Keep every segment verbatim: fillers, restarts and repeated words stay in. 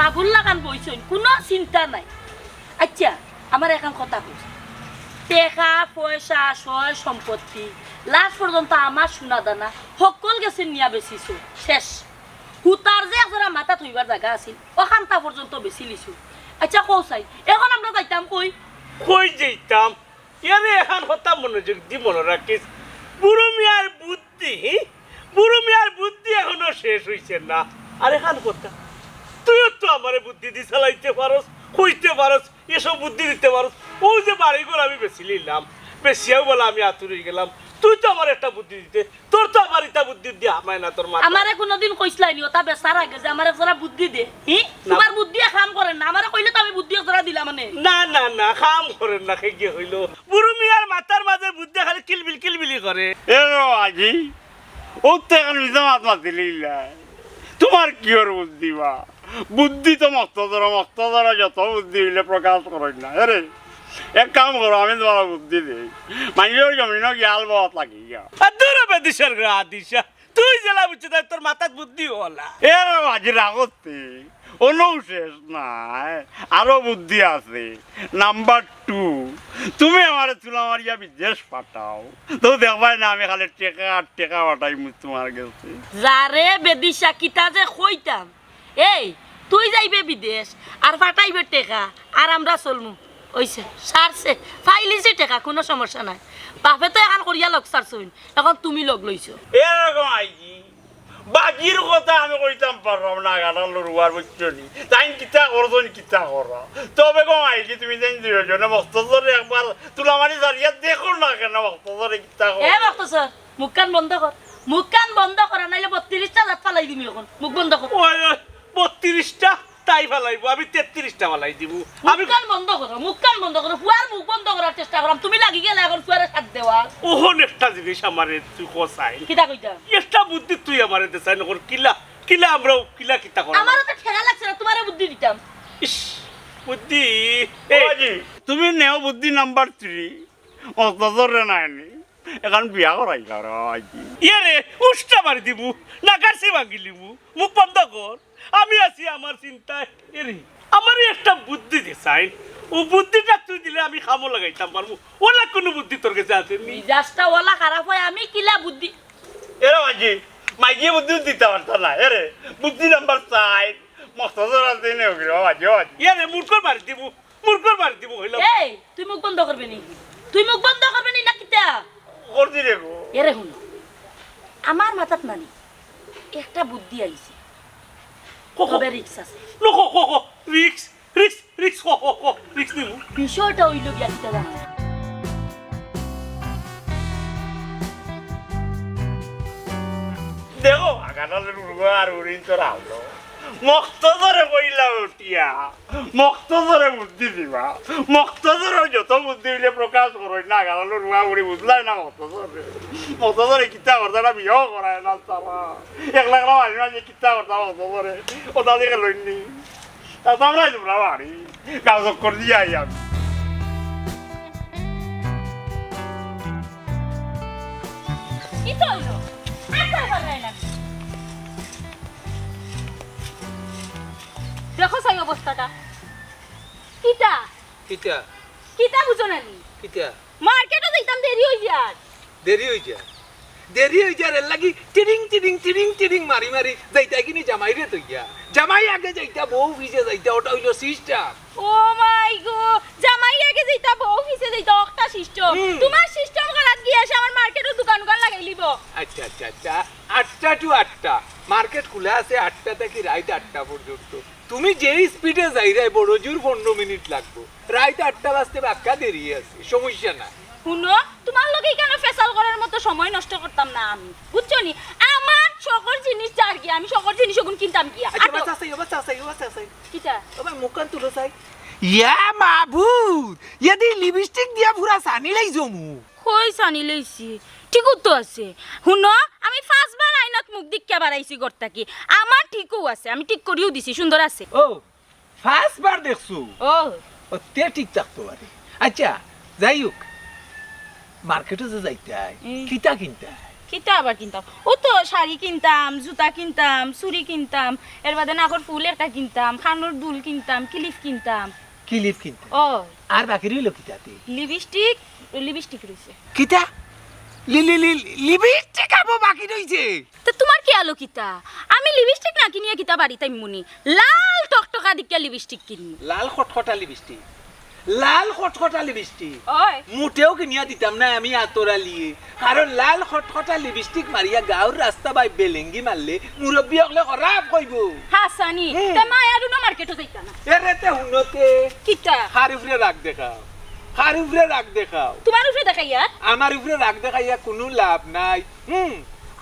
বাবুর লাখান বইছইন, কুনু চিন্তা নাই। আইচ্ছা, আমারে এখান কথা কও। টেকা, পয়সা, সয় সম্পত্তি, লাস্ট পর্যন্ত আমার সোনা দানা হক্কল গেছে নিয়া বেচিছো, শেষ। হুতার যে একজোড়া মাথাত থইবার জাগা আছিল, অখানতা পর্যন্ত বেচিলিছো। আইচ্ছা, কও চাই, এখন আমরা যাইতাম কই? কই যাইতাম? ইয়ারে, এখান কথা মনোযোগ দি মনো রাখিস। বুরু মিয়ার বুদ্ধি, হি? বুরু মিয়ার বুদ্ধি এখনো শেষ অইছে না। আর এখান কথা, তুইও তো আমারে বুদ্ধি দি চালাইতে পারস, কইতে পারস, এসব বুদ্ধি দিতে পারস। অউ যে বাড়িঘর আমি বেচিলিলাম, বেচিয়াও বলা আমি আতুর অইগেলাম, তুই তো আমারে একটা বুদ্ধি দিতে, তোর তো আবার ইতা বুদ্ধি দিয়া হামায় না তোর মাথা। আমারে কুনুদিন কইছলায়নি, অতা বেচার আগে যে আমারে একজোড়া বুদ্ধি দে। হি? না। তুমার বুদ্ধি এক কাম করের না, আমারে কইলে তো আমি বুদ্ধি একজোড়া দিলাম মানে। না, না, না, কাম করের না, কে গিয়া কইলো? বুরু মিয়ার মাথার মাঝে বুদ্ধি খালি কিলবিল কিলবিলি করে। এ রে আজি, অউ তো এখান মিছা মাত মাতিলিলা। তুমার কিওর বুদ্ধি বা? বুদ্ধি তো মক্তদর, মক্তদর যত বুদ্ধি অইলে প্রকাশ করইন না। এরে, এক কাম করো, আমি তুমারে বুদ্ধি দেই। মাইনষর জমিনো গিয়া আল বওয়াত লাগি যাও। আর দূর বেদিশার গ্রা দিশা। তুই যেলা বুঝছস তাই তোর মাথাত বুদ্ধি অলা। এরে আজি রাগতে, অনউ শেষ নাই, আরো বুদ্ধি আছে। নাম্বার টু, তুমি আমারে তুলা মারিয়া বিদেশ পাঠাও, তো দেখবায় না আমি খালি টেকা আর টেকা পাঠাইমু তুমার গেছে। যারে বেদিশা, কিতা যে কইতাম। এই, তুই যাইবে বিদেশ, আর পাঠাইবে টেকা, আর আমরা চলমু। অইছে, সারছে, পাইলিছি টেকা, কুনু সমস্যা নাই। বাপে তো এখান করিয়া লগ সারছইন, এখন তুমি লগ লইছো। এরকম আইজি, বাকির কথা আমি কইতাম পাররাম না, গাড়া লড়ুয়ার বুঝছো নি? তাইন কিতা করছইন, কিতা করা। তবে গো আইজি, তুমি যেন দুইজনে মক্তদরে একবার তুলা মারি সারিয়া দেখো না কেনে, মক্তদরে কিতা করে। এ মক্তদর, মুখখান বন্ধ কর, মুখখান বন্ধ কর, নাইলে বত্রিশটা দাঁত ফালাই দিমু এখন। মুখ বন্ধ কর। ওই, ওই, বত্রিশটা তাই ফালাইবো, আমি তেত্রিশটা ফালাই দিমু। আমি মুখখান বন্ধ করো, মুখখান বন্ধ করো, ফুয়ার মুখ বন্ধ করার চেষ্টা কররাম, তুমি লাগি গেলা এখন ফুয়ারে সাথ দেওয়া। অখন একটা জিনিস আমারে তুই কছাইন। কিতা কইতা? একটা বুদ্ধি তুই আমারে দেছাইন, অখন কিলা, কিলা আমরাও কিলা কিতা করা? আমারও তো ঠেকা লাগছে না, তুমারে বুদ্ধি দিতাম। ইস, বুদ্ধি। এই, বাবাজি, তুমি নেও বুদ্ধি নাম্বার থ্রি, মক্তদরে নায়নি। এখান বিয়া করাইলা রে বাবাজি। ইয়ে রে, উষ্টা মারি দিমু, নাগারছি ভাঙিলিমু, মুখ বন্ধ কর। আমি আছি আমার চিন্তায়। এরে, আমারে একটা বুদ্ধি দেছাইন। অউ বুদ্ধিটা তুই দিলে আমি কামো লাগাইতাম পারমু। অলা কুনু বুদ্ধি তোর গেছে আছে নি? মিজাজটা অলা খারাপ অয়, আমি কিলা বুদ্ধি? এরে বাবাজি, মাইজিয়ে বুদ্ধি দিতা পারতা না। এরে, বুদ্ধি নাম্বার চাইর, মক্তদর আছে নে ওগরে বাবাজি, বাবাজি। এরে, মুরকর মারি দিমু। মুরকর মারি দিমু কইলাম। এই, তুই মুখ বন্ধ করবে নি? তুই মুখ বন্ধ করবে নি না কিতা? করছি রে গো। এরে হুনো, আমার মাথাত নানি একটা বুদ্ধি আইছে। কো, কো। তবে রিস্ক আছে। নো, কো, কো, কো। রিস্ক, রিস্ক, রিস্ক, কো, কো, কো। রিস্ক নিমু। বিষয়টা অইলো গিয়া কিতা জানো? দেখো, আগানালের উড়ুয়া আর উড়িন তো রাখলো। মক্তদরে কইলা উঠিয়া। মক্তদরে বুদ্ধি দিবা। মক্তদরে যত বুদ্ধি অইলে প্রকাশ করইন না, গালালো রুয়া উড়ি বুঝলায় না মক্তদরে। মক্তদরে কিতা করতা না, বিয়াও করায় না তারা। এক লাখ না মারি মারি কিতা করতা মক্তদরে। ও দাদি গেলইনি। তা তো আমরাই তোমরা বাড়ি। গাছ চক্কর দিয়া আই আমি। কিতা অইলো? আর কই পারলাই না। দেখো চাই অবস্থাটা। কিতা? কিতা? কিতা বুঝো না নি? কিতা? মার্কেটো যাইতাম দেরি অই যার। দেরি অই যার? দেরি অই যার, এর লাগি টিডিং, টিডিং, টিডিং, টিডিং মারি মারি যাইতায় কিনি জামাইরে থইয়া। জামাই আগে যাইতা বউ পিছে যাইতা, ওটা অইলো system। ও মাই গো, জামাই আগে যাইতা বউ পিছে যাইতা, অকটা system। হুম। তুমার system করাত গিয়া সে আমার মার্কেটর দোকান উকান লাগাইলিবো। আচ্ছা, আচ্ছা, আচ্ছা। আটটা to আটটা। মার্কেট খুলা আছে আটটা থাকি রাইত আটটা পর্যন্ত। তুমি যেই স্পিডে যাইরায়, বড় জোর পনেরো মিনিট লাগবো। রাইত আটটা বাজতে বাক্কা দেরি আছে, সমস্যা না। হুনো, তুমার লগে কেনে ফেসাল করার মতো সময় নষ্ট করতাম না আমি, বুঝছো নি? আমার শখর জিনিস যার গিয়া, আমি শখর জিনিস ওগুন কিনতাম গিয়া। আচ্ছা, আটো। বাস, আসাই, বাস, আসাই, বাস, আসাই। কিতা? ও ভাই, মুখখান তুলো চাই। ইয়া মাবুদ, ইয়াদি লিপস্টিক দিয়া পুরা সানি লাইছো মুখ। কই সানি লাইছি? ঠিকউ তো আছে। হুনো, আমি পাঁচবার আয়নাত মুখ দেখিয়া বারাইছি ঘর থাকি। আমার ঠিকউ আছে, আমি ঠিক করিও দিছি, সুন্দর আছে। ও, পাঁচবার দেখছো? ও। ও, তে ঠিক থাকতো পারে। আচ্ছা, যাই হোক, মার্কেটো যে যাইতায়, হুম। কিতা কিনতায়? কিতা আবার কিনতাম? ও তো শাড়ি কিনতাম, জুতা কিনতাম, চুড়ি কিনতাম, এর বাদে নাকর ফুল একটা কিনতাম, কানর দুল কিনতাম, কিলিপ কিনতাম। কিলিপ কিনতাম? ও। আর বাকি রইল কিতাতে? লিপস্টিক, লিপস্টিক রইছে। কিতা? লি-, লি-, লি-, লিপস্টিক আবো বাকি রইছে? তে তুমার কিয়ালো কিতা? আমি লিপস্টিক না কিনিয়া কিতা বাড়িত আইমুনি? লাল টকটকা দেখিয়া লিপস্টিক কিনমু। লাল খটখটা লিপস্টিক? লাল খটখটা লিপস্টিক? অয়। মুটেও কিনিয়া দিতাম না আমি আতর আলিয়ে, কারণ লাল খটখটা লিপস্টিক মারিয়া গাউর রাস্তা বায় বেলেঙ্গি মারলে মুরব্বি অকলে খারাপ কইবো। হাছানি, হুম। তে মায়ারুনও মার্কেটো যাইতা না। এরে তে হুনতে। কিতা? কার উপরে রাগ দেখাও, কার উপরে রাগ দেখাও। তুমার উপরে দেখাইয়া? আমার উপরে রাগ দেখাইয়া কুনু লাভ নাই। হুম,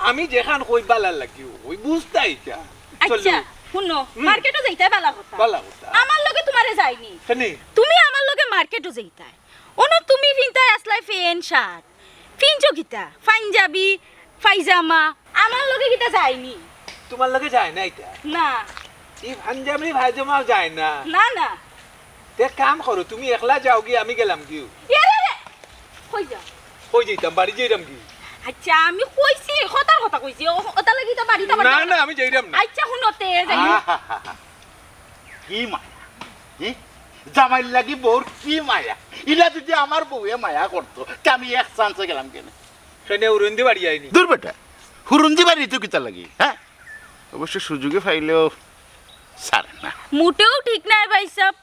আমি যেখান কই বালা লাগি, ওই বুঝতাই যা। আচ্ছা, চলো। হুনো, হুম। মার্কেটো যাইতায় বালা কথা। বালা কথা। আমার লগে তুমারে যাইনি। কেনে? তুমি আমার লগে মার্কেটো যাইতায়। অনো তুমি ফিনতায় আছলায় প্যান্ট শার্ট। ফিনছো কিতা? পাঞ্জাবি, পায়জামা। আমার লগে কিতা যাইনি? তুমার লগে যায় না ইতা? না। ই পাঞ্জাবি, পায়জামাও যায় না? না, না। তে কাম করো, তুমি একলা যাওগি, আমি গেলামগি। এরে রে! কই যাও? কই যাইতাম? বাড়ি যাইরামগি। আচ্ছা, আমি কইছি, কথার কথা কইছি, ও, ওটার লাগি তো বাড়িত আবার না, যাও না, আমি যাইরাম না। আচ্ছা, হুনো তে, যাই। আহা! কি মায়া, হি? জামাইর লাগি বউর কি মায়া? ইলা যদি আমার বউয়ে মায়া করতো, তে আমি এক চান্সে গেলাম কেনে? কেনে হুরুন্দি বাড়ি আইনি? দূর বেটা, হুরুন্দি বাড়ি তো কিতা লাগি, হ্যাঁ? অবশ্য সুযোগে পাইলেও ছাড়ে না। মুটেও ঠিক নায় ভাইসাব।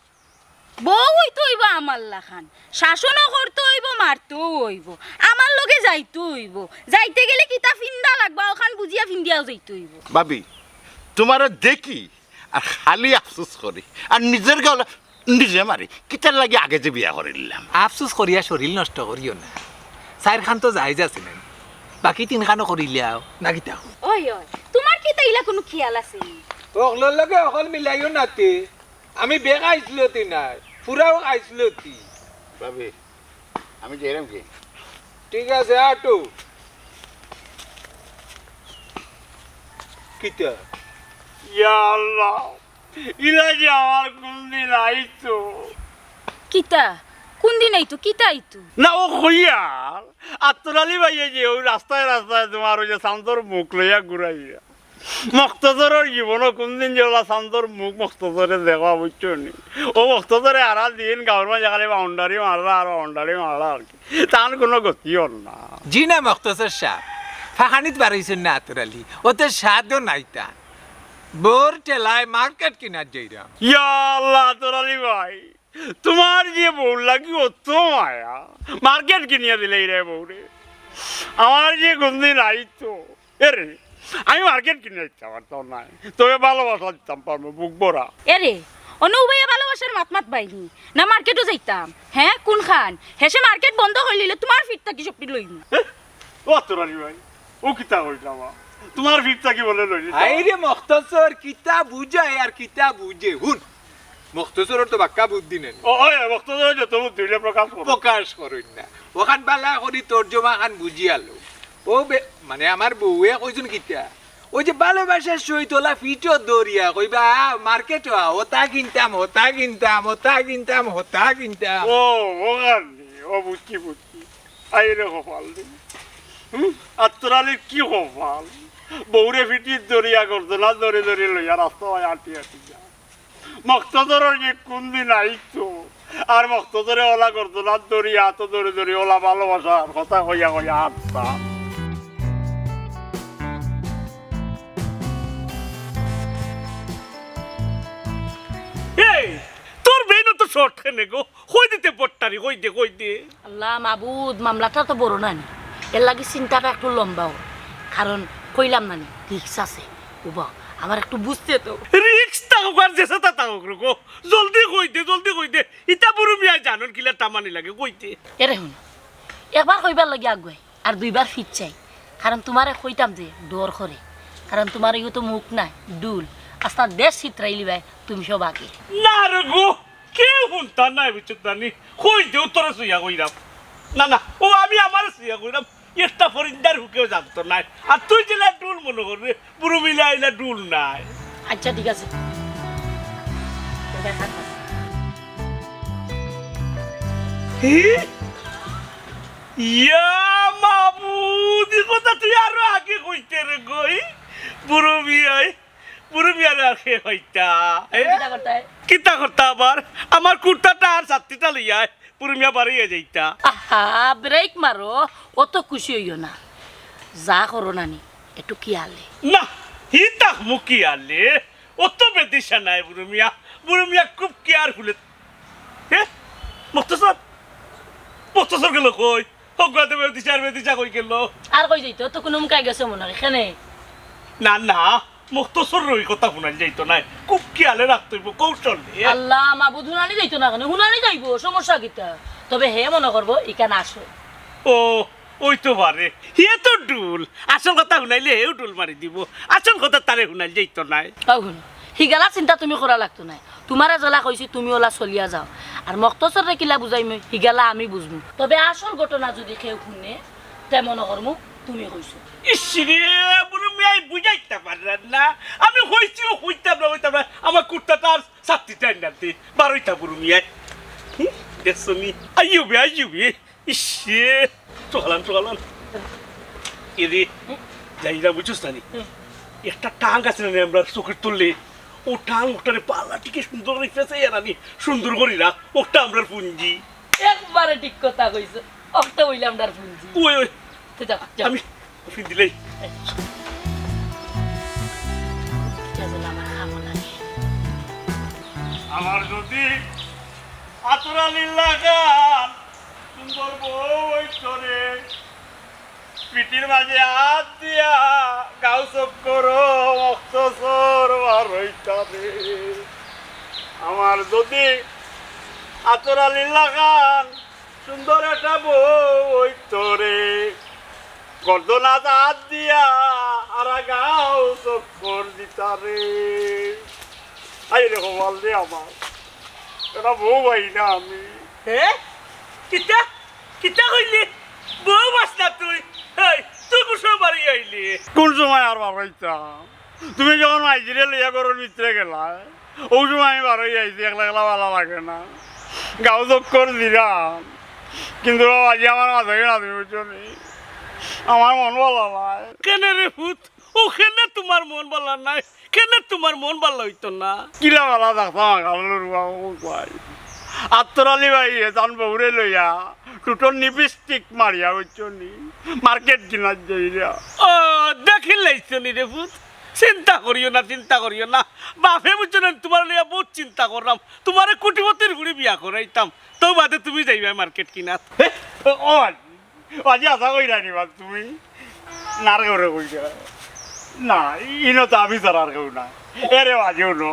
বউ অইতো অইবো আমার লাখান, শাসনও করতো অইবো, মারতো অইবো, আমার লগে যাইতো অইবো। যাইতে গেলে কিতা ফিন্দা লাগবো, অখান বুঝিয়া ফিন্দিয়াও যাইতো অইবো। ভাবি, তুমারে দেখি আর খালি আফসোস করি, আর নিজর গাউলা নিজে মারি। কিতার লাগি আগে যে বিয়া করিলাম? আফসোস করিয়া শরীল নষ্ট করিও না। চাইরখান তো জায়েজ আছে নানি, বাকি তিনখানও করিলাও না কিতা? ওই, ওই, তুমার কিতা ইলা কুনু খিয়াল আছে নি? অকলর লগে অকল মিলাইও না তে। আমি বেখাইছলতি নায়, পুরাও খাইছলতি। ভাবি, আমি যাইরামগি। ঠিক আছে, আটো। কিতা? ইয়া আল্লাহ, ইলা যে আমার কুনদিন আইতো। কিতা? কুনদিন আইতো? কিতা আইতো? না, ও কইয়ার, আতর আলী ভাইয়ে যে ওই রাস্তায় রাস্তায় তুমার ওই যে চান্দর মুখ লইয়া ঘুরাইয়া, মখতসরর জীবনও কুনদিন যে ওলা চান্দর মুখ মখতসরে দেখবা, বুঝছো নি? ও মখতসরে হারা দিন গাউর মাঝে খালি বাউন্ডারি মাররা আর বাউন্ডারি মাররা আর কি। তান কুনু গতি অর না। জি না মখতসর সাব, ফাখানিত বারইছইন না আতর আলী, অতে সাদও নাই তান। বউর ঠেলায় মার্কেট কিনাত যাইরাম। ইয়া আল্লাহ, আতর আলী ভাই, তুমার যে বউর লাগি অত মায়া, মার্কেট কিনিয়া দিলাইরে বউরে। আমার যে কুনদিন আইতো, এরে, আমি মার্কেট কিনিয়া দিতাম পারতাম নায়, তবে ভালোবাসা দিতাম পারমু বুক ভরা। এরে, অনো উবাইয়া ভালোবাসার মাত মাতবায়নি, না মার্কেটো যাইতাম? হে, কুনখান? হেষে মার্কেট বন্ধ করিলিলে তুমার ফিট থাকি সবটি লইমু। হে? ও আতর আলী ভাই, ও কিতা কইলা বা? তুমার ফিট থাকি বলে লইলি? আইরে মখতসর, কিতা বুঝায় আর কিতা বুঝে? হুন, মখতসরর তো বাক্কা বুদ্ধি নাই। ও, ওই মখতসরর যত বুদ্ধি অইলে প্রকাশ করো। প্রকাশ করইন না। অখান বালা করি তর্জমাখান বুঝিয়া লও। ও বে-, মানে আমার বউয়ে কইছইন কিতা? ওই যে ভালোবাসার সহিত ওলা ফিটো দরিয়া কইবা, "আ, মার্কেটো আ, ওতা কিনতাম, ওতা কিনতাম, ওতা কিনতাম, ওতা কিনতাম।" ও, অখান নি, ও বুঝছি, বুঝছি। আইরে কপাল রে। হুম? আতর আলীর কি কপাল? বউরে ফিটিত দরিয়া করতো না, দরি দরি লইয়া রাস্তা বায় আটি আটি যায়। মখতসরর যে কুনদিন আইতো, আর মখতসরে ওলা করতো না, দরিয়া তো দরি দরি ওলা ভালোবাসার কথা কইয়া কইয়া আটতা। এই, তোর বেইন তো শর্ট কেনে গো? কই দিতে বট্টারি, কই দে, কই দে। আল্লাহ মাবুদ, মামলাটা তো বড় নানি, এর লাগি চিন্তাটা একটু লম্বা অয়। কারণ কইলাম নানি, রিস্ক আছে। উবা, আমার একটু বুঝতে তো। রিস্ক থাকুক আর যেসাতা থাকুক রে গো, জলদি কই দে, জলদি কই দে। ইতা বুরু মিয়ায় জানইন কিলা টামানি লাগে, কই দে। এরে হুন, একবার কইবার লাগি আগুয়াই, আর দুইবার ফিট চাই। কারণ তুমারে কইতাম যে ডর করে, কারণ তুমার ইগু তো মুখ নাই, ডুল। আস্তা দেশ ছিতরাইলিবায় তুমি সব আগে। না রে গো, কেউ হুনতা নায়, বুঝছত নানি? কই দে, তোরে ছুইয়া কইরাম। না, না, ও আমি আমারে ছুইয়া কইরাম। একটা ফরিন্দার হুকেও জানতো নায়। আর তুই যেলা ডুল মনো কর রে, বুরু মিলে আইলা ডুল নায়। আচ্ছা, ঠিক আছে। হি? ইয়া মাবুদ, ই কথা তুই আরো আগে কইতে রে গই। বুরু মিয়ায়, বুরু মিয়ারে আর কে কইতা? এ? কিতা করতায়? কিতা করতা আবার? আমার কুর্তাটা আর ছাত্তিটা লইয়া বুরু মিয়া বারইয়া যাইতা। আহা, ব্রেক মারো, অত খুশি অইও না। যা করো নানি, একটু খিয়ালে। না, হি তাক মুখি আলে। অত বেদিশা নায় বুরু মিয়া। বুরু মিয়া খুব কেয়ারফুলে। হে? মুক্তসর? মুক্তসর গেল কই? হগুয়াতে বেদিশা আর বেদিশা কই গেল? আর কই যাইতো? তো কুনু মুখায় গেছে মনে হয়, এখানে। না, না, মুক্তসররে ওই কথা হুনাইল যাইতো নায়। খুব খেয়ালে রাখতে অইবো, কৌশলে। আল্লাহ, মাবুদ, হুনানি যাইতো না কেনে? হুনানি যাইবো, সমস্যা কিতা? তবে হে মনে করবো, ইখান আসল। ও, ওই তো পারে। হে তো ডুল। আসল কথা হুনাইলে হেও ডুল মারি দিবো। আসল কথা তারে হুনাইল যাইতো নায়। অউ হুনো, হিগালা চিন্তা তুমি করা লাগতো নায়। তুমারে যেলা কইছি তুমি অলা চলিয়া যাও। আর মক্তসররে কিলা বুঝাইমু, হিগালা আমি বুঝমু। তবে আসল ঘটনা যুদি কেউ হুনে, তে মনো করমু তুমি কইছো। ইস রে, বুরু মিয়ায় বুঝাইতা পাররা না। আমি কইছি অউ কইতাম না, কইতাম না। আমার কুর্তাটা আর ছাত্তিটা আইনা দে। বারইতা বুরু মিয়ায়। হুম, দেখছো নি? আইয়ো বে, আইয়ো বে। ইস রে, চলান, চলান। এ রে, যাইরা বুঝছস না নি? হুম। একটা টাং আছে না নি আমরার চউখর তলে? অউ টাং অটারে ভালা টিকে সুন্দর করি ফেছাইয়া না নি, সুন্দর করি রাখ। অটা আমরার পুঞ্জি। একবারে ঠিক কথা কইছো। অটা অইলো আমরার পুঞ্জি। ওই, ওই। তে যাও, যাও। আমি ফিন দিলাই। এই। ইটা যেন আমার কামনা। আমার যুদি আতর আলীর লাখান সুন্দর বউ অইতো রে, পিঠির মাঝে আত দিয়া গাউ চক্কর মক্তসর বারইতা রে। আমার যুদি আতর আলীর লাখান সুন্দর একটা বউ অইতো রে, গর্দনাত আত দিয়া আর গাউ চক্কর দিতা রে। আই রে কপাল রে আমার, একটা বউ পাই না আমি। হে? কিতা? কিতা কইলি? বউ পাস না তুই? এই, তুই কুন সময় বারইয়া আইলি? কুন সময় আর বারইতাম? তুমি যখন মাইজিরে লইয়া ঘরর ভিতরে গেলায়, অউ সময় আমি বারইয়া আইছি, একলা একলা ভালা লাগে না। গাউ চক্কর দিরাম, কিন্তু বাবাজি আমার মাথায় না, তুমি বুঝছো নি? আমার মন ভালা নায়। কেনে রে পুত? অউ কেনে তুমার মন ভালা নায়? কেনে তুমার মন ভালা অইতো না? কিলা ভালা থাকতাম আগালো রুয়া ও ভাই। আতর আলী ভাইয়ে তান বউরে লইয়া টুটর নিপিস্টিক মারিয়া, বুঝছো নি? মার্কেট কিনাত যাইরা। ও, দেখিলাইছো নি রে পুত? চিন্তা করিও না, চিন্তা করিও না। বাপে বুঝছো না, তুমারে লইয়া বউত চিন্তা কররাম। তুমারে কুটিপতির ফুড়ি বিয়া করাইতাম। তউ বাদে তুমি যাইবায় মার্কেট কিনাত। হে, ও, ও, আজি আশা কইরায় নি বা তুমি? না রে, ওরে কইরায়। না, ইনো তো আমি ছাড়া আর কেউ না। এরে বাজি হুনো,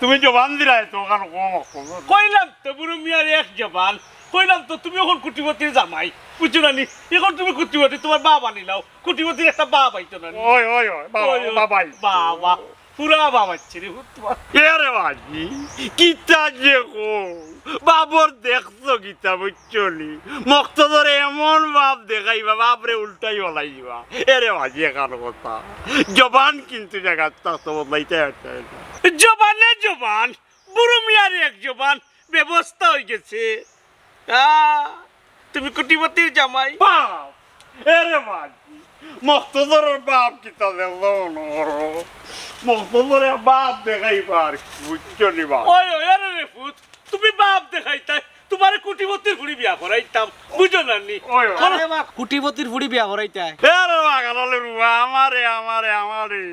তুমি জবান দিরায় তো, অখান কম অকল। কইলাম তো, বুরু মিয়ার এক জবান। কইলাম তো, তুমি অখন কুটিপতির জামাই। বুঝছো না নি? অখন তুমি কুটিপতি, তুমার বাপ আনিলাও। কুটিপতির একটা বাপ আইতো না নি? ওই, ওই, ওই, বাবা, ওই, ওই, বাবাই। বাবা। পুরা বাপ আইছে রে পুত তুমার। এরে বাজি, কিতা যে কও, বাপর দেখছো কিতা বুঝছো নি? মক্তদরে এমন বাপ দেখাইবা, বাপরে উল্টাই ফালাইবা। এরে বাজি, অখান কথা। জবান কিন্তু জাগাত থাকতো, বদলাইতায় পারতায় না। জবানে জবান, বুরু মিয়ার এক জবান, ব্যবস্থা অইগেছে। আ, তুমি কুটিপতির জামাই। বাপ! এরে বাজি, মক্তদরর বাপ কিতা দেখছো মনো করো? মক্তদরে বাপ দেখাইবা আর কি, বুঝছো নি বাপ? ওই, ওই, আরে রে পুত, তুমি বাপ দেখাইতায়, তুমারে কুটিপতির ফুড়ি বিয়া করাইতাম, বুঝো না নি? ওই, ওই। আরে বাপ, কুটিপতির ফুড়ি বিয়া করাইতায়? এরে বাগানলে রুয়া, আমারে, আমারে, আমারে।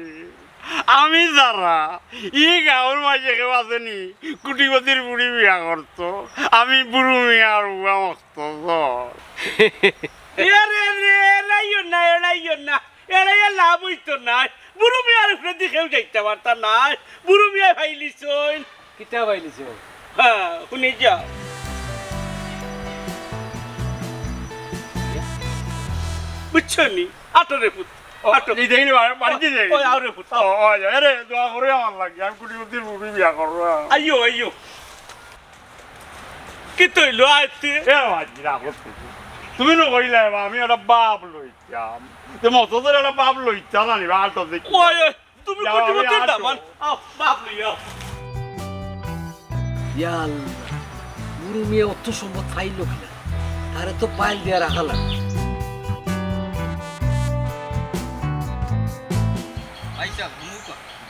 আমি ছাড়া ই গাউর মাঝে কেউ আছে নি কুটিপতির ফুড়ি বিয়া করতো? আমি বুরু মিয়া আর উবা মক্তদর। এরে রে, এড়াইও না, এড়াইও না। এড়াইয়া লাভ অইতো নায়। বুরু মিয়ার উপরেদি কেউ যাইতা পারতা নায়। বুরু মিয়ায় ফাইলিছইন। কিতা ফাইলিছইন? হ্যাঁ, হুনি যাও। বুঝছো নি? আটো রে পুত। ও, আটো। এই দেখি নি, বাড়ি, বাড়িত যাই। ওই, আও রে পুত, আও। ও, ও, আরে, দোয়া করি আমার লাগি, আমি কুটিপতির ফুড়ি বিয়া কররাম। আইও, আইও। কিতা অইলো আইতে? এ বাজি, রাখো তুমি। তুমি নু কইলায় বা, আমি একটা বাপ লইতাম। তে মক্তদর একটা বাপ লইতাম না নি বা, আটো দেখি। ওই, ওই, তুমি যাও, আমি কুটিপতির আটো। দামান। আও, বাপ লইয়া আও। ইয়া আল্লাহ, বুরু মিয়া অত সম্পদ পাইলো কিলা? তারে তো পাইল দিয়া রাখা লাগে।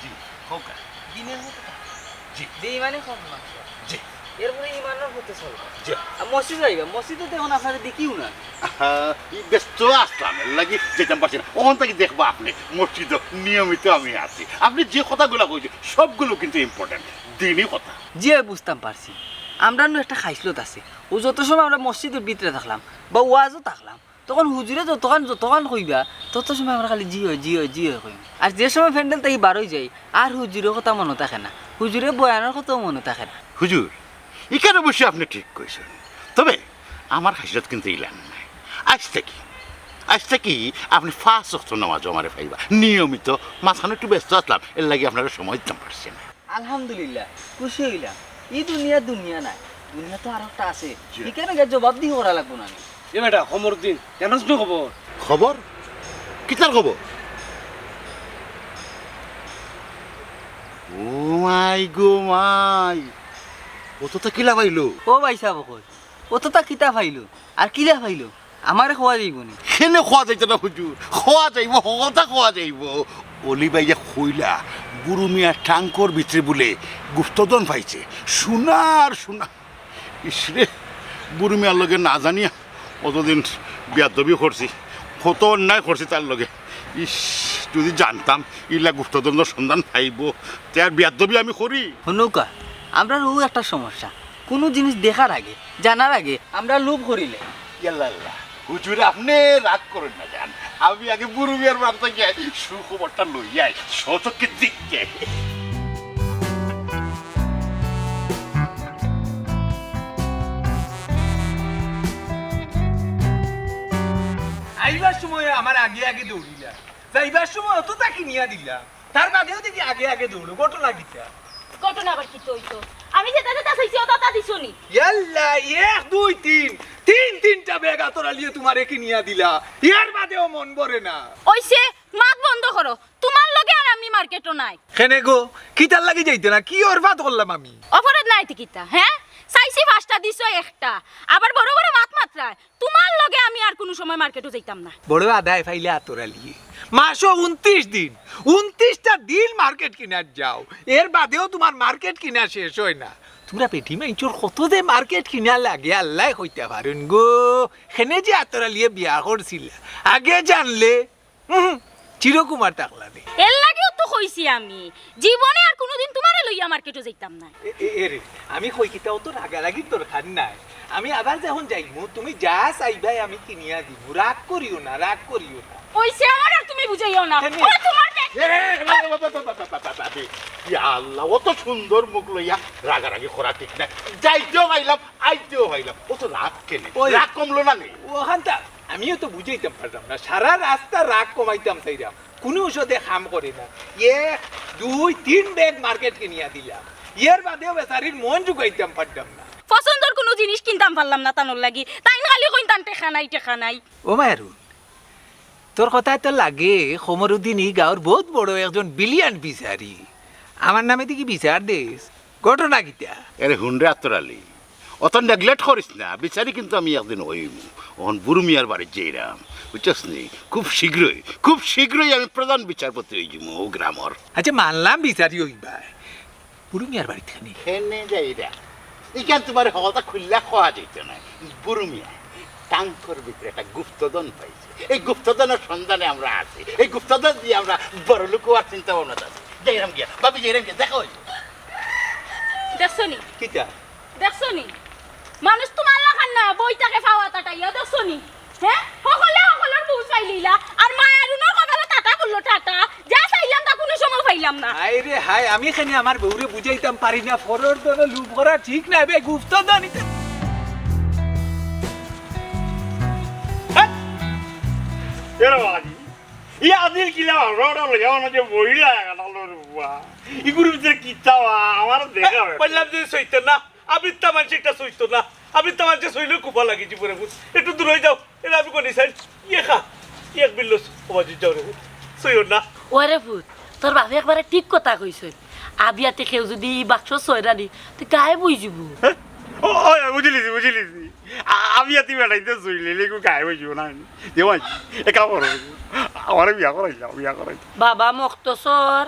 জি, হোক। দিনের মতো থাকো। জি। বেইমানি কম মাত্র। জি। এরপরে ইমানের পথে চলবা। জি। আর মসজিদ যাইবা, মসজিদে তো এখন আপনারে দেখিও না। আহা, এই ব্যস্ত আসলাম, এর লাগি যেতাম পারছি না। ওখান থেকে দেখবা আপনি, মসজিদও নিয়মিত আমি আছি। আপনি যে কথাগুলো কইছেন, সবগুলো কিন্তু ইম্পর্টেন্ট, দিনই কথা। জি, আমি বুঝতাম পারছি। আমরা নু একটা খাইছলত আছে, ও যত সময় আমরা মসজিদর ভিতরে থাকলাম বা ওয়াজও থাকলাম, তখন হুজুরে যতখান যতখান কইবা, তত সময় আমরা খালি জি অয়, জি অয়, জি অয় কইমু। আর যে সময় প্যান্ডেল থাকি বার অই যাই, আর হুজুরর কথা মনো থাকে না, হুজুরর বয়ানর কথাও মনো থাকে না। হুজুর, ইখান অবশ্য আপনি ঠিক কইছেন, তবে আমার খাসিলত কিন্তু ইলান নাই। আইজ থাকি, আইজ থাকি আপনি পাঁচ ওয়াক্ত নামাজও আমারে পাইবা নিয়মিত। মাঝখানো একটু ব্যস্ত আসলাম, এর লাগি আপনারে সময় দিতাম পারছি না। আলহামদুলিল্লাহ, খুশি অইলাম। ই দুনিয়া দুনিয়া নায়, দুনিয়া তো আরোকটা আছে। জি। ইখানো গিয়া জবাবদিহি করা লাগবো না নি? এ বেটা, কমরুদ্দিন, জানোস না খবর? খবর? কিতার খবর? ও মাই গো মাই, অততা কিলা পাইলো? ও ভাইসাব অকল, অততা কিতা পাইলো? আর কিলা পাইলো? আমারে কওয়া যাইবো নি? কেনে কওয়া যাইতো না হুজুর, কওয়া যাইবো, হকলতা কওয়া যাইবো। অলি ভাইয়ে কইলা, বুরু মিয়া ট্রাঙ্কর ভিতরে বুলে গুপ্তধন পাইছে, সোনার সোনা। ইস রে, বুরু মিয়ার লগে না জানিয়া অতদিন বেয়াদবি করছি, কত অন্যায় করছি তার লগে। ইস, যদি জানতাম ইলা গুপ্তধনর সন্ধান পাইবো, তে আর বেয়াদবি আমি করি? হুনউক্কা, আমরার অউ একটা সমস্যা, কুনু জিনিস দেখার আগে, জানার আগে আমরা লোভ করিলে। ইয়াল্লা আল্লাহ, হুজুর, আপনে রাগ করইন না যান, আমি আগে বুরু মিয়ার বাড়িত গিয়া সুখবরটা লই আই, স্বচক্ষে দেখতে। আইবার সময় আমার আগে আগে দৌড়িলা, যাইবার সময় অততা কিনিয়া দিলা, তার বাদেও দেখি আগে আগে দৌড়ো। ঘটনা কিতা? ঘটনা আবার কিতা অইতো? আমি যেতা যেতা চাইছি অততা দিছো নি? ইয়াল্লা, এক, দুই, তিন, তিন তিনটা ব্যাগ আতর আলিয়ে তুমারে কিনিয়া দিলা, এর বাদেও মন ভরে না। অইছে, মাত বন্ধ করো। তুমার লগে আর আমি মার্কেটো নাই। কেনে গো? কিতার লাগি যাইতে না? কি অপরাধ করলাম আমি? অপরাধ নাই তে কিতা, হে? চাইছি পাঁচটা, দিছো একটা। আবার বড় বড় মাত মাতরায়। তুমার লগে আমি আর কুনু সময় মার্কেটো যাইতাম না। বড় আদায় পাইলে আতর আলিয়ে। মাসো ঊনত্রিশ দিন, ঊনত্রিশটা দিন মার্কেট কিনাত যাও। এর বাদেও তুমার মার্কেট কিনা শেষ অয় না। তুমরা বেটি মাইনষর কত যে মার্কেট কিনা লাগে আল্লায় কইতা পারইন গো। কেনে যে আতর আলিয়ে বিয়া করছিলা, আগে জানলে হুম, চিরকুমার থাকলা নি। এর লাগিও তো কইছি আমি, জীবনে আর কুনুদিন তুমারে লইয়া মার্কেটো যাইতাম না। এ, এ, এ রে, আমি কই কিতা, অত রাগারাগির দরকার নাই। আমি আবার যখন যাইমু, তুমি যা চাইবায় আমি কিনিয়া দিমু। রাগ করিও না, রাগ করিও না। অইছে, আমার আর তুমি বুঝাইও না। কেনে? ওই তুমার বে- এ, এ, এ, এ, এ, এ, এ, এ, ইয়া আল্লাহ, অত সুন্দর মুখ লইয়া রাগারাগি করা ঠিক না। যাইতেও পাইলাম, আইতেও পাইলাম, অত রাগ কেনে? ওই রাগ কমলো না নি? ওখানটা আমিও তো বুঝাইতাম পারলাম না, সারা রাস্তা রাগ কমাইতাম চাইরাম, কুনু ওষুধে কাম করে না। এক, দুই, তিন ব্যাগ মার্কেট কিনিয়া দিলাম, এর বাদেও বেচারির মন জুগাইতাম পারলাম না। পছন্দর কুনু জিনিস কিনতাম পারলাম না তানর লাগি, তাইন খালি কইন তান টেকা নাই, টেকা নাই। ও মায়ারু, তোর কথায় তো লাগে কমরুদ্দিন ই গাঁওর বউত বড় একজন brilliant বিচারি। আমার নামে দেখি বিচার দেস, ঘটনা কিতা? এরে হুন রে আতর আলী, অত neglect করিস না, বিচারি কিন্তু আমি একদিন অইমু। অখন বুরু মিয়ার বাড়িত যাইরাম, বুঝছস নি? খুব শীঘ্রই, খুব শীঘ্রই আমি প্রধান বিচারপতি অইযিমু অউ গ্রামর। আচ্ছা, মানলাম বিচারি অইবায়, বুরু মিয়ার বাড়িত কেনে? কেনে যাইরা? ইখান তুমারে হকলতা খুলিয়া কওয়া যাইতো নায়। বুরু মিয়া ট্রাঙ্কর ভিতরে একটা গুপ্তধন পাইছে। এই গুপ্তধনর সন্ধানে আমরা আছি। এই গুপ্তধন দিয়া আমরা বড়লোক অওয়ার চিন্তা ভাবনাত আছি। যাইরাম গিয়া, ভাবি, যাইরাম গিয়া, দেখা অইবো। দেখছো নি? কিতা? দেখছো নি? মানুষ তুমার লাখান না, বই থাকে ফাওয়া তাটাইয়া, দেখছো নি? হে? হকলে হকলর বউ চাইলিলা, আর মায়ারুনর কপালো টাটা পড়লো, টাটা। যা চাইলাম তা কুনু সময় পাইলাম না। হায় রে হায়, আমি কেনে আমার বউরে বুঝাইতাম পারি না, পরর ধনো লুভ করা ঠিক নায় বে, গুপ্তধন ইতা। হ্যাঁ? এরা বাড়ি। ই আদিল কিলা রড লইয়া ওনা যে বইলা লাগালো রে বাবা। ইগুর ভিতরে কিতা বা, আমার দেখা হয়। বললাম যে সইতে না। আবিত্তা মানষে একটা সইতো না। আবিত্তা মানষে সইলে কুফা লাগি জীবনে বুঝ। একটু দূর অই যাও। এরে আমি কনি চাই। ইয়ে খা। এক বিল্লো সমাজি যাও রে বুঝ। সইও না। ওরে পুত, তোর বাপে একবারে ঠিক কথা কইছইন। আবিয়াতে কেউ যুদি ই বাক্স ছয়রা নি, তে গায়েব অইযিবো। হ্যাঁ? ও, ও, বুঝিলিছি, বুঝিলিছি। আ-, আমি এতি বেটাইতে জইলে, লেগু গায়ে বইব না আমি। দে ভাই, এ কাম করো। আমারে বিয়া করাইলাও, বিয়া করাইলাও। বাবা মখতসর,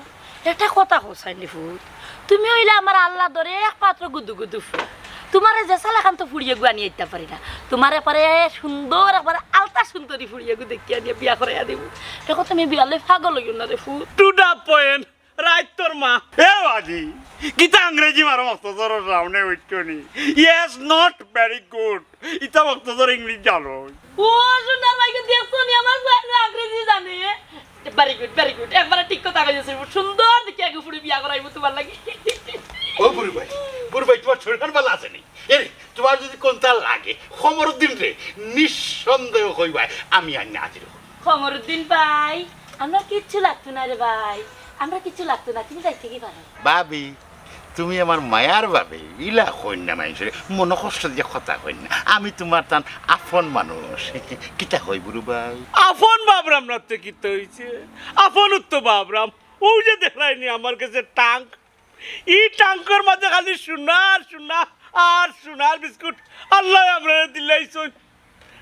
একটা কথা কও চাইনি ফুত। তুমি অইলে আমার আল্লাহ ধরে একমাত্র গুদু গুদু ফুত। তুমারে যে সালেখান তো ফুড়িয়ে গুয়ানি আইতা পারি না। তুমারে পারে সুন্দর, একবারে আলতা সুন্দরী ফুড়িয়ে গু দেখিয়া আনিয়া বিয়া করাইয়া দিমু। দেখো তুমি বিয়ালে পাগল অইও না রে ফুত। To the point. রাইত তোর মা। এ বাজি, কিতা আংরেজি মারো মখতসরর সামনে উঠছো নি? Yes, not very good. ইতা মখতসর ইংলিশ জানো? ও সোনার মাইকে দেখছো নি আমার ফুয়াইন আংরেজি জানে? Very good, very good. একবারে ঠিক কথা কইছে। সুন্দর দেখি আগে ফুড়ি বিয়া করাইবো তুমার লাগি। ও বুরু ভাই, বুরু ভাই, তুমার শরীর খান ভালা আছে নি? এরে, তুমার যদি কুনতা লাগে, কমরুদ্দিনরে নিঃসন্দেহ কইবায়, আমি আইনা হাজির অইমু। কমরুদ্দিন ভাই, আমরা কিচ্ছু লাগতো না রে ভাই, আমরা কিচ্ছু লাগতো না, তুমি যাইতে কি পারো। ভাবি, তুমি আমার মায়ার ভাবি, ইলা কইন না মাইনষরে, মনো কষ্ট দিয়া কথা কইন না। আমি তুমার তান আপন মানুষ। কিতা কই বুরু ভাই? আপন ভাবরাম না তে কিতা অইছে? আপন তো ভাবরাম। অউ যে দেখরায় নি আমার গেছে ট্রাঙ্ক, ই ট্রাঙ্কর মাঝে খালি সোনার সোনা আর সোনার বিস্কুট। আল্লায় আমরারে দিলাইছইন।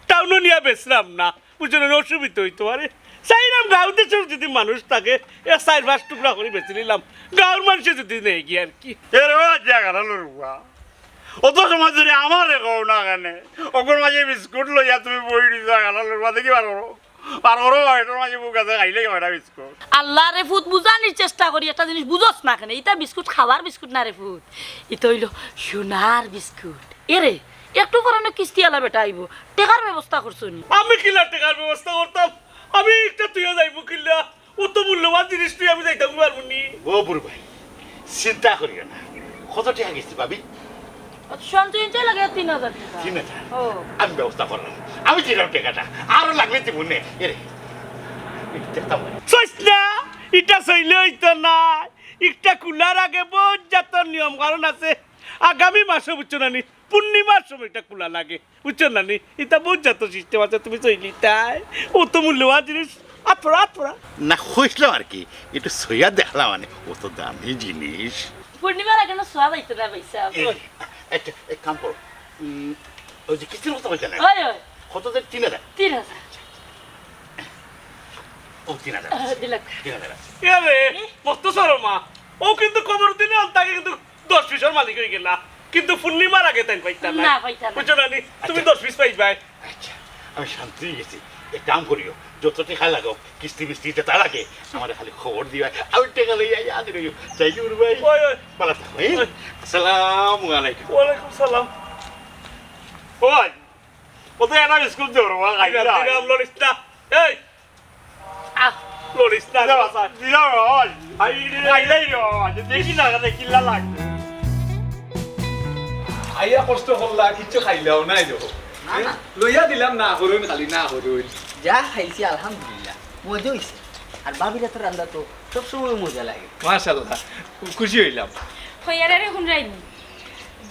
টাউনো নিয়া বেচরাম না, বুঝছো না, অসুবিধা অইতো পারে। চাইরাম গাঁও দেশর যদি মানুষ থাকে, এক চাইর পাঁচ টুকরা করি বেচিলিলাম, গাঁওর মানষে যদি নেয় গি আর কি। এরে ও জাগালা লড়ুয়া, অত সময় ধরি আমারে কও না কেনে? অগুর মাঝে বিস্কুট লইয়া তুমি বই রইছো, জাগালা লড়ুয়া, দেখি বার করো। বার করো, এটার মাঝে বুক আছে, খাইলে কি কয়টা বিস্কুট? আল্লারে ফুত, বুঝানির চেষ্টা করি, একটা জিনিস বুঝস না কেনে? ইতা বিস্কুট খাওয়ার বিস্কুট না রে ফুত, ইতা অইলো সোনার বিস্কুট। এরে, একটু পরে না কিস্তিআলা বেটা আইবো, টেকার ব্যবস্থা করছো নি? আমি কিলা টেকার ব্যবস্থা করতাম? আমি একটা তুইও যাইবো কিলা? অত মূল্যবান জিনিস তুই আমি যাইতাম পারবো নি? ও বুরু ভাই, চিন্তা করিও না। কত টেকা কিস্তি ভাবি? সঞ্চয় ইঞ্চয় লাগে তিন হাজার টেকা। তিন হাজার? ও। আমি ব্যবস্থা করলাম, আমি দিলাম টেকাটা, আরো লাগলে দিমু নে। এরে, এই দেখতাম না। সইস না, ইটা সইলে অইতো না। একটা কুলার আগে বউত জাতর নিয়ম কানুন আছে। আগামী মাসো বুঝছো না নি, পূর্ণিমার সময় ইটা কুলা লাগে। বুঝছো না নি? ইতা বউত জাতর system আছে, তুমি চইলিতায়। অত মূল্যবান জিনিস, আতরা, আতরা। না, কইছলাম আর কি, একটু সইয়া দেখলাম মানে, অত দামি জিনিস। পূর্ণিমার আগে না সওয়া যাইতো না, ভাই সাহেব। এই, একটা, এক কাম করো, উম, ওই যে কিস্তির কথা বলছো না? ওই, ওই। কত দেন? তিন হাজার? তিন হাজার। ও, তিন হাজার আছে। দিলাম। তিন হাজার আছে। এ রে, মখতসরর মা, ও কিন্তু কমরুদ্দিনে আনতাকে কিন্তু দশ পিসর মালিক অই গেলা, কিন্তু পূর্ণিমার আগে তাই পাইতা না। না, পাইতা না। বুঝছো না নি? তুমি আচ্ছা। দশ পিস পাইবায়। আচ্ছা, আমি শান্তি অই গেছি। এক কাম করিও, যত টেকা লাগাও, কিস্তি মিস্তি যেতা লাগে, আমারে খালি খবর দিবায়, আমি টেকা লইয়া আইয়া হাজির অইমু। যাই কি বুরু ভাই? ওই, ওই। ভালা থাকো, হ্যাঁ? ওই। আসসালামু আলাইকুম। ওয়ালাইকুম সালাম। ওই, ও তো একটা বিস্কুট দে রে, বাবা, খাই দিলাম, না। দিলাম, লড়িস না। এই, আহ, লড়িস না রে, বাবা। দিলাম, বাবা। খাই রে। খাইলাই রে, বাবা। দেখি না, দেখি না লাগবে। আইয়া কষ্ট করলা, কিচ্ছু খাইলাও নাই দেখো। না, না। লইয়া দিলাম না, করুন খালি না, করুন। যা খাইছি, আলহামদুলিল্লাহ, মজা অইছে। আর ভাবির আতর রান্দা তো সবসময় মজা লাগে। মাশাআল্লাহ, খুশি অইলাম। হইয়ারে হুনরায়নি।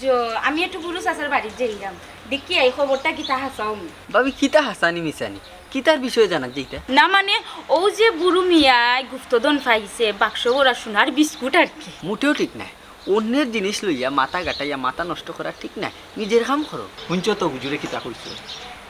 যে আমি একটু বুরু চাচার বাড়িত যাইরাম, দেখি আই খবরটা কিতা হাছা অউ নি। ভাবি, কিতা হাছানি মিছানি? কিতার বিষয়ে জানাত যাইতা? না মানে, অউ যে বুরু মিয়ায় গুপ্তধন পাইছে, বাক্স ভরা সোনার বিস্কুট আর কি। মোটেও ঠিক নায়। অন্যের জিনিস লইয়া মাথা গাটাইয়া মাথা নষ্ট করা ঠিক নায়। নিজের কাম করো। হুনছো তো হুজুরে কিতা কইছে?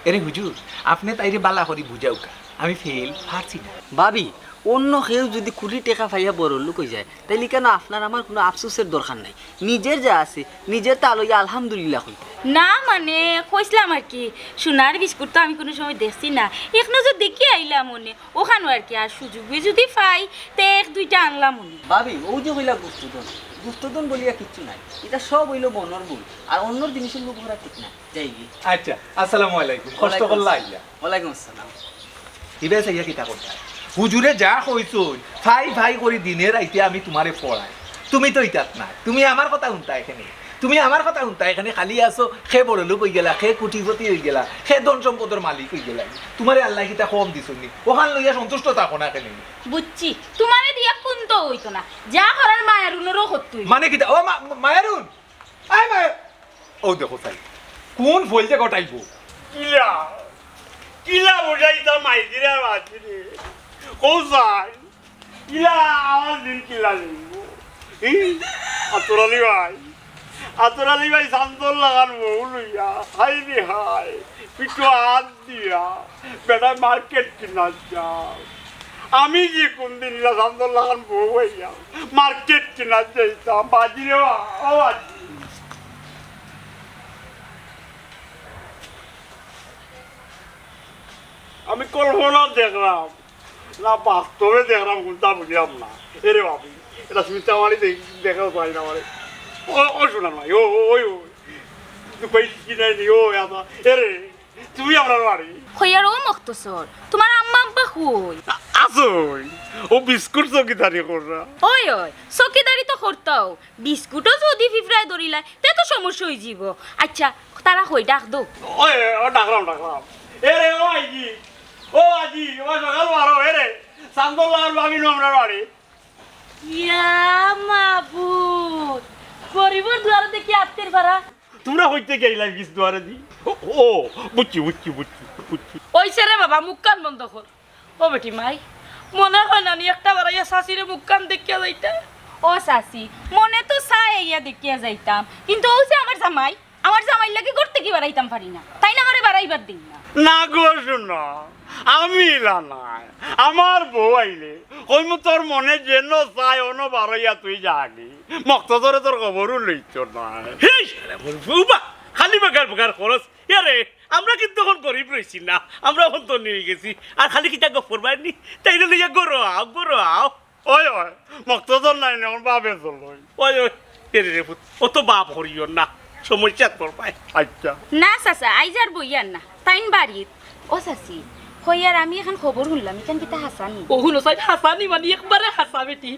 এরে হুজুর, আপনে তাইরে ভালা করি বুঝাউক্কা। আমি ফেল, পারছি না। ভাবি, অন্য কেউ যুদি কুড়ি টেকা পাইয়া বড়লোক অইযায়, তাইলে কেনে আপনার আমার কুনু আফসোসের দরকার নাই। নিজের যা আছে, নিজের তা লইয়া আলহামদুলিল্লাহ কইতা। না মানে, কইছলাম আর কি, সোনার বিস্কুট তো আমি কুনু সময় দেখছি না, এক নজর দেখি আইলাম অনে, অখানো আর কি। আর সুযোগ যুদি পাই, তে এক দুইটা আনলাম অনে। ভাবি, অউ যে কইলা গুপ্তধন, গুপ্তধন বলিয়া কিচ্ছু নাই, ইতা সব অইলো মনর ভুল, আর অন্যর জিনিসর লোভ করা ঠিক না। যাই গি। আচ্ছা, আসসালামু আলাইকুম। কষ্ট করলা আইয়া। ওয়ালাইকুম আসসালাম। ইবায় চাইয়া কিতা করতায়? হুজুরে যা কইছইন, ফাই ফাই করি দিনে রাইতে আমি তুমারে পড়াই। তুমি তো ইতাত নাই। তুমি আমার কথা হুনতায় কেনে? তুমি আমার কথা হুনতায় কেনে? খালি আছো, কে বড়লোক অইগেলা, কে কোটিপতি অইগেলা, কে ধন সম্পদর মালিক অইগেলা। তুমারে আল্লায় কিতা কম দিছইন নি? অখান লইয়া সন্তুষ্ট থাকো না কেনে? বুঝছি, তুমারে দিয়া কুন্তা অইতো না। যা করার মায়ারুনরেও করতে অইবো। মানে কিতা? ও মা-, মায়ারুন! আয় মায়ারুন! অউ দেখো চাই, কুন ফইল যে ঘটাইবো। কিলা? কিলা বুঝাইতা মাইজিরে আর মাতিরে? কও চাই, কিলা আমার দিন কিলা নিব? ই? আতর আলী ভাই, আতর আলী ভাই চান্দর লাখান বউ লইয়া, হায় রে হায়, পিঠো হাত দিয়া, বেটায় মার্কেট কিনাত যাও। আমি যে কুনদিন ইলা চান্দর লাখান বউ অইয়া মার্কেট কিনাত যাইতাম, বাজি রে বা, ও বাজি। আমি কল্পনা দেখলাম, না বাস্তবে দেখলাম, কুনটা বুঝলাম না। এরে বাবি, এটা চিন্তা মারি দেখ-, দেখা যায় না মানে। ও, ও শোনা নাই, ও, ও, ওই, ওই। দুবাই কি নাই নি, ও, এত, এরে, তুমি আমরার বাড়ি। কইয়ার ও মখতসর, তুমার আম্মা আব্বা কই? আ-, আছইন। ও বিস্কুট চকিদারি কররা। ওই, ওই, চকিদারি তো করতাউ। বিস্কুটও যুদি ফিফড়ায় ধরিলায়, তে তো সমস্যা অইযিবো। আইচ্ছা, তারা কই, ডাক দেও। ওই, ও ডাকরাম, ডাকরাম। এরে, ও আইজি, ও আজি, ও সকাল বারো, এরে, চান্দর লাখান বাবি নু আমরার বাড়ি। ইয়া মাবুদ, গরিবর দুয়ারে দেখি আত্তির পারা। তুমরা কইতে গেলায় কিস দুয়ারেদি? ও, ও, বুঝছি, বুঝছি, বুঝছি, বুঝছি। অইছে রে বাবা, মুখখান বন্ধ কর। ও বেটি মাই, মনে কয় না নি একটা বারাইয়া চাচিরে মুখখান দেখিয়া যাইতা? ও চাচি, মনে তো চায় আইয়া দেখিয়া যাইতাম, কিন্তু অউ যে আমার জামাই, আমার জামাইর লাগি ঘর থাকি বারাইতাম পারি না, তাইন আমারে বারাইবার দেইন না। না গো সোনা, আমি ইলা নায়। আমার বউ আইলে কইমু তোর মনে যেন চায় অনো বারাইয়া তুই যাগি। মখতসরে তোর খবরও লইতো নায়। হেই, শালা বলবো বা, খালি বেকার বেকার খরচ। ইয়ারে, আমরা কিন্তু অখন গরিব রইছি না, আমরা অখন ধনী অইগেছি। আর খালি কিতা গফ করবায় নি? তাইরে লইয়া ঘরো আও, ঘরো আও। ওই, ওই, মখতসর নাই নি, অখন বাপে চলই। ওই, ওই, এরে রে পুত, অত বাপ করিও না, সমস্যাত পড়বায়। আইচ্ছা। না চাচা, আইজ আর বইয়ার না, তাইন বাড়িত। ও চাচি, কইয়ার আমি এখান খবর হুনলাম, ইখান কিতা হাছা নি? ও হুনো চাই, হাছা নি মানি একবারে হাছা বেটি।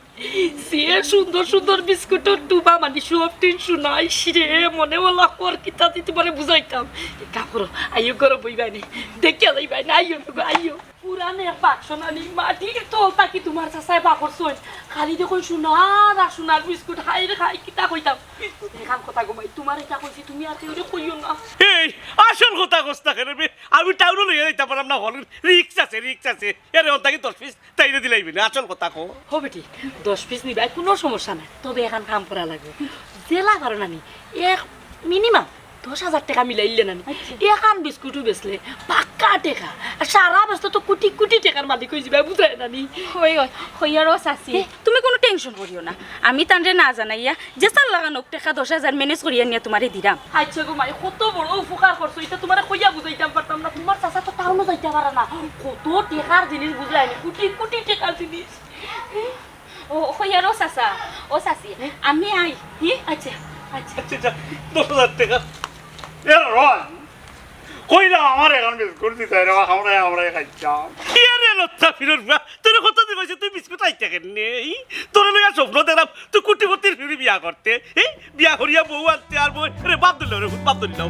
যে সুন্দর সুন্দর বিস্কুটর ডুবা মানি সব টিন শুনাইছি রে, মনে অলা কর কিতা দি তুমারে বুঝাইতাম। এক কাম করো, আইও ঘরো বইবায় নি, দেখিয়া যাইবায় নি, আইও গো, আইও। পুরান এক বাক্স নানি মাটির তল থাকি তুমার চাচায় বার করছইন। খালি দেখইন সোনার আর সোনার বিস্কুট, হায় রে হায়, কিতা কইতাম। এখান কথা গো মাই, তুমারে ইটা কইছি, তুমি আর কেউরে কইও না। এই, আসল কথা কস না কেনে বে? আমি টাউনো লইয়া যাইতাম পারলাম না, হল রিস্ক আছে, রিস্ক আছে। এরে অন থাকি দশ পিস তাইরে দিলাইবি না, আসল কথা ক। ও বেটি, দশ পিস নিবায়, কুনু সমস্যা নাই, তবে এখান কাম করা লাগবো। যেলা পারো নানি, এক মিনিমাম দশ হাজার টেকা মিলাইলে নানি, আচ্ছা। এখান বিস্কুটও বেচলে পাক্কা টেকা, আর সারা বছর তো কুটি কুটি টেকার মালিক অইযিবায়, বুঝরায় নানি? ওই, ওই, কইয়ার ও চাচি, এ? তুমি কুনু টেনশন করিও না, আমি তানরে না জানাইয়া যে চার লাখান অউক টেকা দশ হাজার ম্যানেজ করিয়া নিয়া তুমারে দিরাম। আইচ্ছা গো মাই, কত বড় উপকার করছো, ইটা তুমারে কইয়া বুঝাইতাম পারতাম না। তুমার চাচা তো টাউনো যাইতা পারে না, কত টেকার জিনিস বুঝরায় নি, কুটি কুটি টেকার জিনিস। ও, কইয়ার ও চাচা, ও চাচি, আমি আই। হি? আইচ্ছা, আইচ্ছা। আইচ্ছা, আইচ্ছা, দশ হাজার টেকা। এ রন, কইলাম আমার এখান বিস্কুট দিতায় রে, আমরা, আমরা খাইতাম। কি রে লতা ফিরোজ বা, তোরে কতদিন কইছি তুই বিস্কুট আইতে কেনে? ই? তোরে লইয়া স্বপ্ন দেখলাম, তুই কোটিপতির ফিরি বিয়া করতে। ই? বিয়া করিয়া বউ আনতে আর বউ, রে বাদ দিল রে, বাদ দিল।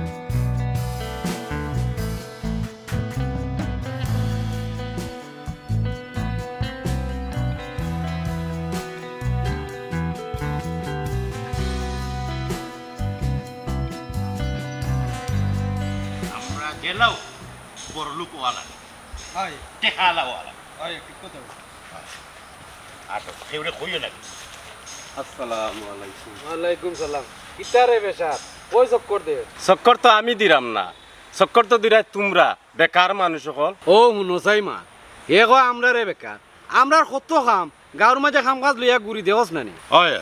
আমরা গেলেও বড় লোক অওয়া লাগে। হয়। টেকাআলা অওয়া লাগে। হয়, ঠিক কথা বলছো। আসো, কেউরে কইও না। আসসালামু আলাইকুম। ওয়ালাইকুম সালাম। কিতা রে বেশার? কই চক্কর দে? চক্কর তো আমি দিরাম না, চক্কর তো দিরায় তুমরা, বেকার মানুষ অকল। ও হুনো চাই মা, হে কয় আমরারে বেকার, আমরার কত কাম, গাউর মাঝে কাম কাজ লইয়া ঘুরি দেওস না নি? অয়,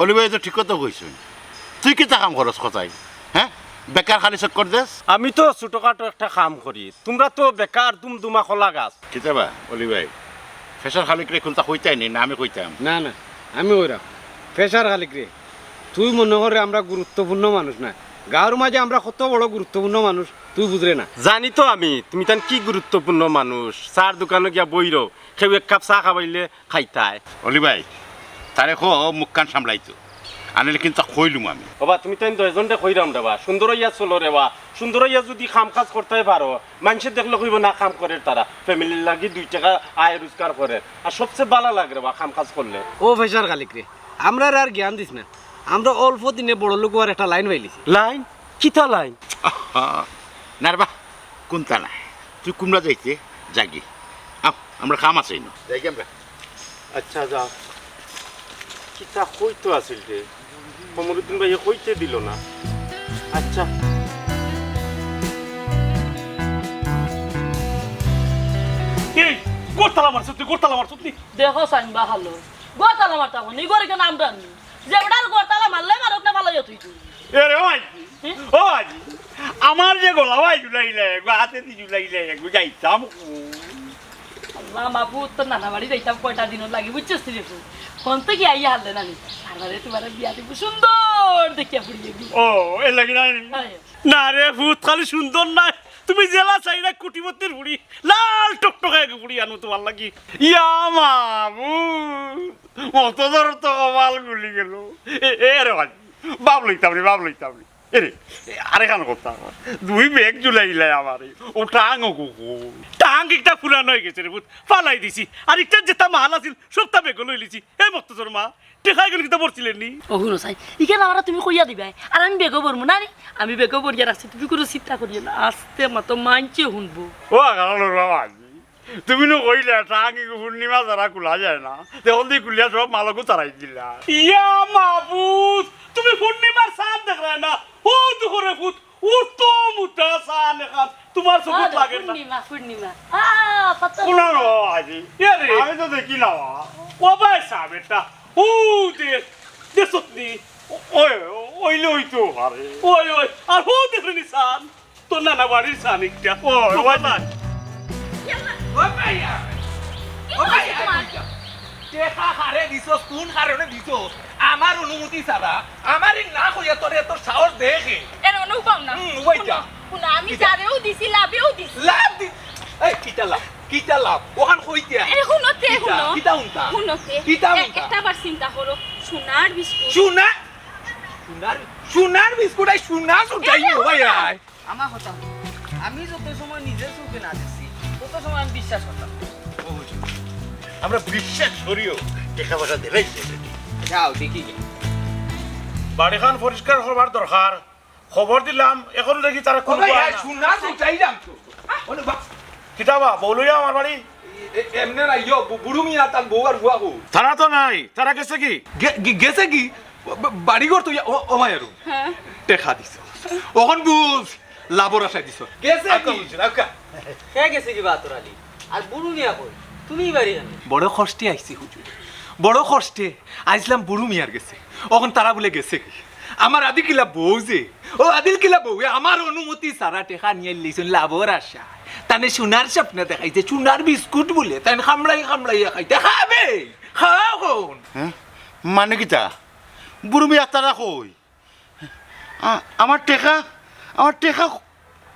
অলি ভাই তো ঠিক কথা কইছইন। তুই কিতা কাম করস কথাই? হ্যাঁ, বেকার খালি চক্কর দেস। আমি তো ছোটখাটো একটা কাম করি, তুমরা তো বেকার দুমদুমা কলা গাছ। কিতা বা অলি ভাই, ফেশার খালিকরে কুন্তা কইতায় নি, না আমি কইতাম? না, না, আমি কইরাম। ফেশার খালিকরে, তুই মনে করে আমরা গুরুত্বপূর্ণ মানুষ না, গাউর মাঝে আমরা কত বড় গুরুত্বপূর্ণ মানুষ তুই বুঝরে না। জানি তো আমি তুমি তান কি গুরুত্বপূর্ণ মানুষ, চার দোকানো গিয়া বইরো, কেউ এক কাপ চা খাবাইলে খাইতায়। অলি ভাই, তারে কো মুখখান সামলাইতো, আনিলে কিন্তু কইলুম আমি। ওবা, তুমি তাইন দশজনরে কইরাম রে বা, সুন্দর অইয়া চলো রে বা, সুন্দর অইয়া যুদি কাম কাজ করতায় পারো, মানষে দেখলে কইবো না কাম করের তারা, ফ্যামিলির লাগি দুই টেকা আয় রোজগার করের। আর সবচেয়ে ভালা লাগে রে বা কাম কাজ করলে। ও ফেশার খালিকরে, আমরারে আর জ্ঞান দিস না, আমরা অল্প দিনে বড় লোক অওয়ার একটা লাইন পাইলিছি। লাইন? কিতা লাইন? আহা, না রে বা, কুন্তা নায়। তুই কুমড়া যাইতে যাগি। আও, আমরা কাম আছে ইনো। যাইগি আমরা। আচ্ছা, যাও। কিতা কইতো আছিল রে? কমরুদ্দিন ভাইয়ে কইতে দিল না। আচ্ছা। এই, ঘরো তালা মারছস নি, ঘরো তালা মারছস নি? দেখো সাইন বা হালো, ঘরো তালা মারতাম নি, ঘরো কেনে আমরার নি? যে বেটার ঘরো তালা মারলে মারুক না, ফালাইয়া থুই দিমু। এ রে, ও ভাই, হুম? ও ভাই, আমার যে গলা ভাই ঝুলাইলে, গো হাতে দি ঝুলাইলে, গো যাইতাম। আল্লাহ মাবুদ, তোর নানা বাড়ি যাইতাম কয়টা দিনর লাগি, বুঝছস নি রে? ফোন তো কি আইয়া হারলে নানি? আর বারে তোমার বিয়া দিব সুন্দর দেখিয়া ফুড়ি দিব। ও, এর লাগি নানি? হ্যাঁ। না রে ফুত, খালি সুন্দর নায়, তুমি যেলা চাইরা কোটিপতির ফুড়ি, লাল টকটকা এক ফুড়ি আনো তোমার লাগি। ইয়া মাবুদ, মতজর তো কপাল গুলি গেল। এ, এ রে ভাই, বাপ লইতাম রে, বাপ লইতাম রে। এ রে, এ, আরেকখান কথা, দুই ব্যাগ ঝুলাইলাই আমারে, ও টাং ও কুকু। টাং একটা পুরান অই গেছে রে ফুত, ফালাই দিছি। আর একটা যেটা মাল আছিল, সবটা ব্যাগো লইলিছি। এই মতজর মা, টেকা ইগুন কিতা ভরছিলেন নি? ও হুনো চাই, ইখান আমারে তুমি কইয়া দিবায়, আর আমি ব্যাগো ভরমু না নি? আমি ব্যাগো ভরিয়া রাখছি, তুমি কুনু চিন্তা করিও না, আস্তে মাতো মাইনষে হুনবো। ও, কারণ ওর বাবা, তুমি নু কইলা, টাং ইগু পূর্ণিমা ছাড়া খুলা যায় না, তখন দি খুলিয়া সব মালগু তারাই দিলা। ইয়া মাবুদ, তুমি পূর্ণিমার চান দেখরায় না? ও দুহরে ফুত, ও তো মুটা চান এখান, তোমার চকুত লাগে না। পূর্ণিমা, পূর্ণিমা। আ, কত কোন রে বাবা আজি? এ রে। আমি তো দেখি না বাবা। ও ভাই সাহেব, এটা। ও দে, দে সতনি। ও, ওই, ওইলে ওই তো পারে। ওই, ওই, আর ও দেখলি চান। তোর নানা বাড়ির চান একটা। ও, ও ভাই। ইয়াল্লা। ও ভাই, কি ও ভাই, হইছে তোমার? টেকা কারে দিছস, কোন কারণে দিছস? আমার অনুমতি ছাড়া, আমারে না কইয়া তোরে তোর সাহস দেখে। এর অনুভব না। হুম, ওই যা। হুনো, হুনো, আমি কিতা? যারেও দিছি, লাভেও দিছি। লাভ দি-, এই, কিতা লাভ? কিতা লাভ? ওখান কইতে আয়। এ, হুনো তে, কিতা? হুনো। কিতা হুনতা? হুনো তে। কিতা এ-, হুনতা? একটা বার চিন্তা করো, সোনার বিস্কুট। সোনা? সোনার, সোনার বিস্কুট, আই সোনা সুটাই এ, হুনো। ভাই, আয়। আমার কথা হুনো। আমি যত সময় নিজের চোখে না দেখছি, তত সময় আমি বিশ্বাস করতাম না। ও হুজুর, আমরা বিশ্বাস করিও, টেকা পয়সা দিলেই চলে। যাও, দেখি গে। বাড়িখান পরিষ্কার করবার দরকার। খবর দিলাম, এখন দেখি তারা ও কোন ভাই, বাহানা। সোনা তো চাইলাম তো। ওরে বা- কিতা বা, বউ লইয়া আমার বাড়ি? এ-, এমনে না, ইয়ো, বু-, বুরু মিয়া তান বউ আর ফুয়া বউ। তারা তো নাই, তারা গেছে কি? গে-, গে-, গেছে কি? বা-, বা-, বাড়ি ঘর তো ইয়া, ও, ও ভাই আরু। হ্যাঁ। টেকা দিছ। অখন বুঝ, লাভর আশায় দিছ। গেছে আউক্কা কি? বুঝ, আউক্কা। কে গেছে কি বা তোর আলী? আর বুরু মিয়া কই? তুমি বাড়ি কেন? বড় কষ্টে আইছি হুজুর, বড় কষ্টে। আইছলাম বুরু মিয়ার গেছে, অখন তারা বুলে গেছে কি? আমার আদিল কিলা বউ যে, ও আদিল কিলা বউ, এ আমার অনুমতি ছাড়া টেকা নিয়া লইছইন লাভর আশা। তানে সোনার স্বপ্ন দেখাইছে, সোনার বিস্কুট বুলে, তাইন কামড়াই কামড়াইয়া খাইতা। খাবে, খাও অখন। হ্যাঁ? মানে কিতা? বুরু মিয়া তারা কই? আ-, আমার টেকা, আমার টেকা,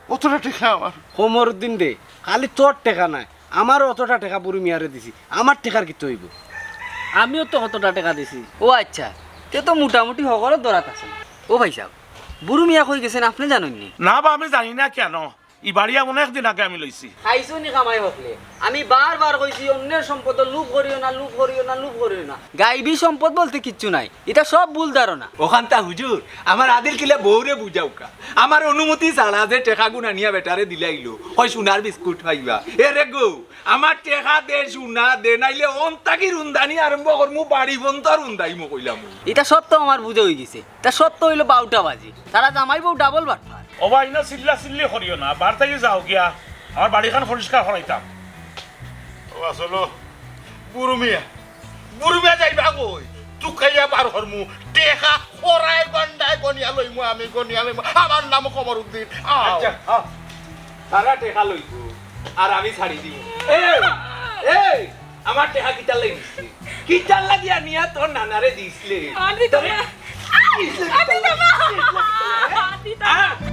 অতটা টেকা আমার। কমরুদ্দিন রে, খালি তোর টেকা নায়, আমারও অতটা টেকা বুরু মিয়ারে দিছি, আমার টেকার কিতা অইবো? আমিও তো অতটা টেকা দিছি। ও আচ্ছা, তে তো মোটামুটি হকলর ধরাত আছে। ও ভাই সাহেব, বুরু মিয়া কই গেছইন আপনে জানইন নি? না বা, আমি জানি না কেন। ই বাড়ি অনেক দিন আগে আমি লইছি। খাইছো নি কামাই হকলে? আমি বারবার কইছি, অন্যের সম্পদো লুভ করিও না, লুভ করিও না, লুভ করিও না। গাইবি সম্পদ বলতে কিচ্ছু নাই, ইতা সব ভুল ধারণা। অখানতা হুজুর, আমার আদিল কিলা বউরে বুঝাউক্কা। আমার অনুমতি ছাড়া যে টেকাগুন আনিয়া বেটারে দিলাইলো, কয় সোনার বিস্কুট পাইবা। এ রে গো, আমার টেকা দে, সোনা দে, নাইলে অন থাকি রুন্দানি আরম্ভ করমু, বাড়ি পর্যন্ত রুন্দাইমু কইলাম। ইতা সব তো আমার বুঝা অইগেছে। তা সত্য অইলো বাউটা বাজি। তারা জামাই বউ ডাবল বাটপার। ও ভাই, ইনো চিল্লা চিল্লি করিও না, বার থাকি যাও গিয়া, আমার বাড়িখান পরিষ্কার করাইতাম। ও আসলো, বুরু মিয়া, বুরু মিয়া যাইবা কই? তুকাইয়া বার করমু, টেকা খরায় গন্ডায় গনিয়া লইমু, আমি গনিয়া লইমু, আমার নাম কমরুদ্দিন। আও। আচ্ছা, আও। তারা টেকা লইবো, আর আমি ছাড়ি দিমু। এই, এই, আমার টেকা কিতার লাগি দিছলে? কিতার লাগি আনিয়া তোর নানারে দিছলে? আর দিতাম না। দিছলে আর কিতার দিতাম লাগি? না। দিছলে কিতার লাগি? আর দিতাম না। আর